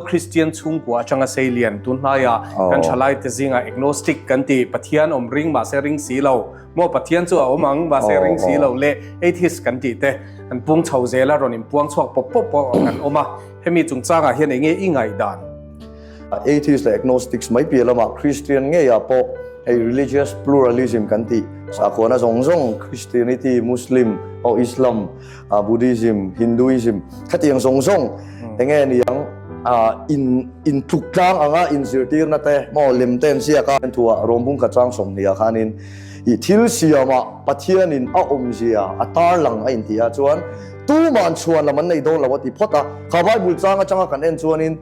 Kristian chhungkua atanga seilian tun hnaiah kan thalaite zingah agnostic kan ti, Pathian awm ring mahse ring si lo, maw Pathian chu a awm ang mahse ring si lo leh atheist kan tih te an pung chho zel a, rawn inpuang chhuak pawp pawp pawh kan awm a, hemi chungchangah hian enge i ngaihdan? Atheist leh agnostics mai piah lamah Kristian ngeiah pawh hei religious pluralism kan tih sakhuana zawng zawng Christianity, Muslim, Islam, Buddhism, Hinduism khatiang zawng zawng enge niang in in tluk tlang anga in zirtirna te maw lem te an ziak a thuah Rawmbung kha chang sawmhnih ah khanin i thil siamah Pathianin a awmzia a tarlang a inti a chuan tuman chhuan lam an nei dawn lo a ti phawt a kha Bible chang atanga kan en chuanin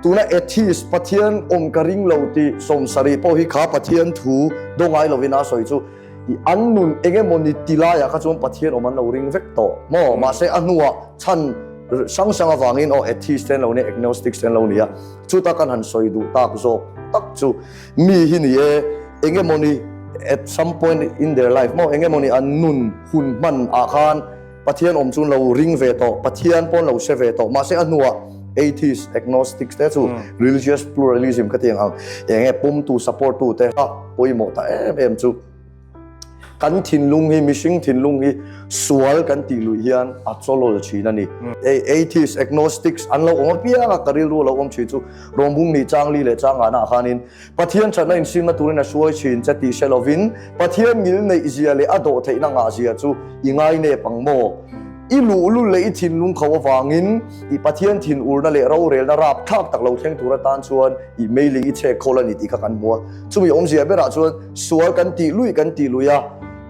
tuna atheist Pathian awm ka ring lo tih sawmsarih pawh hi kha Pathian thu dawngai lovin a sawi chu I an nun eng emawni ti laiah kha chuan Pathian awm an lo ring vek tawh maw? Mahse a hnuah chhan hrang hrang avangin aw atheist te an lo nia, agnostics te an lo nia. Chuta kan han sawi duh tak zawk tak chu mi hi ni e, eng emawni at some point in their life maw eng emawni an nun hun hman ah khan Pathian awm chu an lo ring ve tawh, Pathian pawh an lo hre ve tawh. Mahse a hnuah atheist, agnostics te chu religious pluralism ka ti ang ang eng nge pumtu, support tu te a pawimawh ta em em chu kan thinlung hi, mihring thinlung hi sual kan tih luih hian a chawlawl thin a ni. Atheist, agnostics an lo awm apiang a, ka rilru a lo awm thin chu Rawmbung ni Changli leh Changana ah khanin Pathian thatna insimna turin a hruai thin che tih hre lovin Pathian ngil neih zia leh a dawh theihna ngah zia chu i ngai nep ang maw? I luhlul leh i thinlung kho avangin i Pathian thinurna leh rorelna rapthlak tak lo thleng tur atan chuan i meiling i chhek khawl a ni tih kha kan hmu a. Chumi awmzia berah chuan sual kan tih luih kan tih luih a,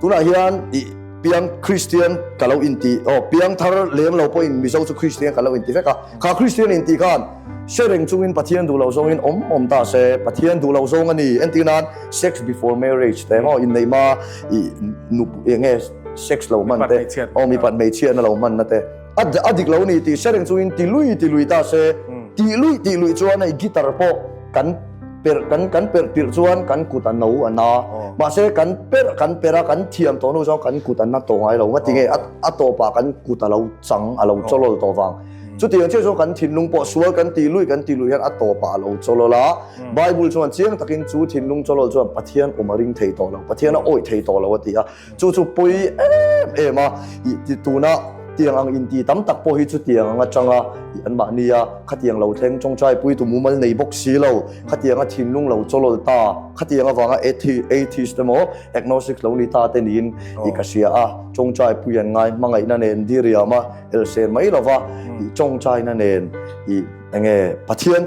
tunah hian i piang Kristian ka lo inti, aw piangthar lem lo pawhin Mizo chu Kristian ka lo inti vek a, kha Kristian intih khan Hre reng chungin Pathian duh loh zawngin awm awm ta se, Pathian duh loh zawng a ni. Entir nan sex before marriage te maw inneih hma i nu eng nge sex lo hman te, aw mipat hmeichhiatna lo hmanna te a a dik lo a ni tih hre reng chungin ti lui ti lui ta se, tih luih tih luih chuan hei guitar pawh kan perh kan kan perh tirh chuan kan kut a no a na, mahse kan perh kan perh a kan thiam tawh hnu chuan kan kut a na tawh ngai lo, ngati nge a a tawpah kan kut a lo chang a lo chawlawl tawh vang. Chutiang chiah chuan kan thinlung pawh sual kan tih luih kan tih luih hian a tawpah a lo chawlawl a. Bible chuan chiang takin chu thinlung chawlawl chuan Pathian awm a ring thei tawh lo, Pathian a awih thei tawh lo a ti a. Chu chu pawi em em a, ih ti tuna tiang ang inti tam tak pawh hi chutiang ang atanga ih anmahni a khatiang lo thleng tawngtai puitu mumal nei bawk si lo, khatianga thinlung lo chawlawl ta, khatiang avanga atheist emaw agnostic lo ni ta te niin ih ka hria a, tawngtai pui an ngai hmangaihna nen diriam a. Elsen mai lova i tawngtaina nen i enge Pathian.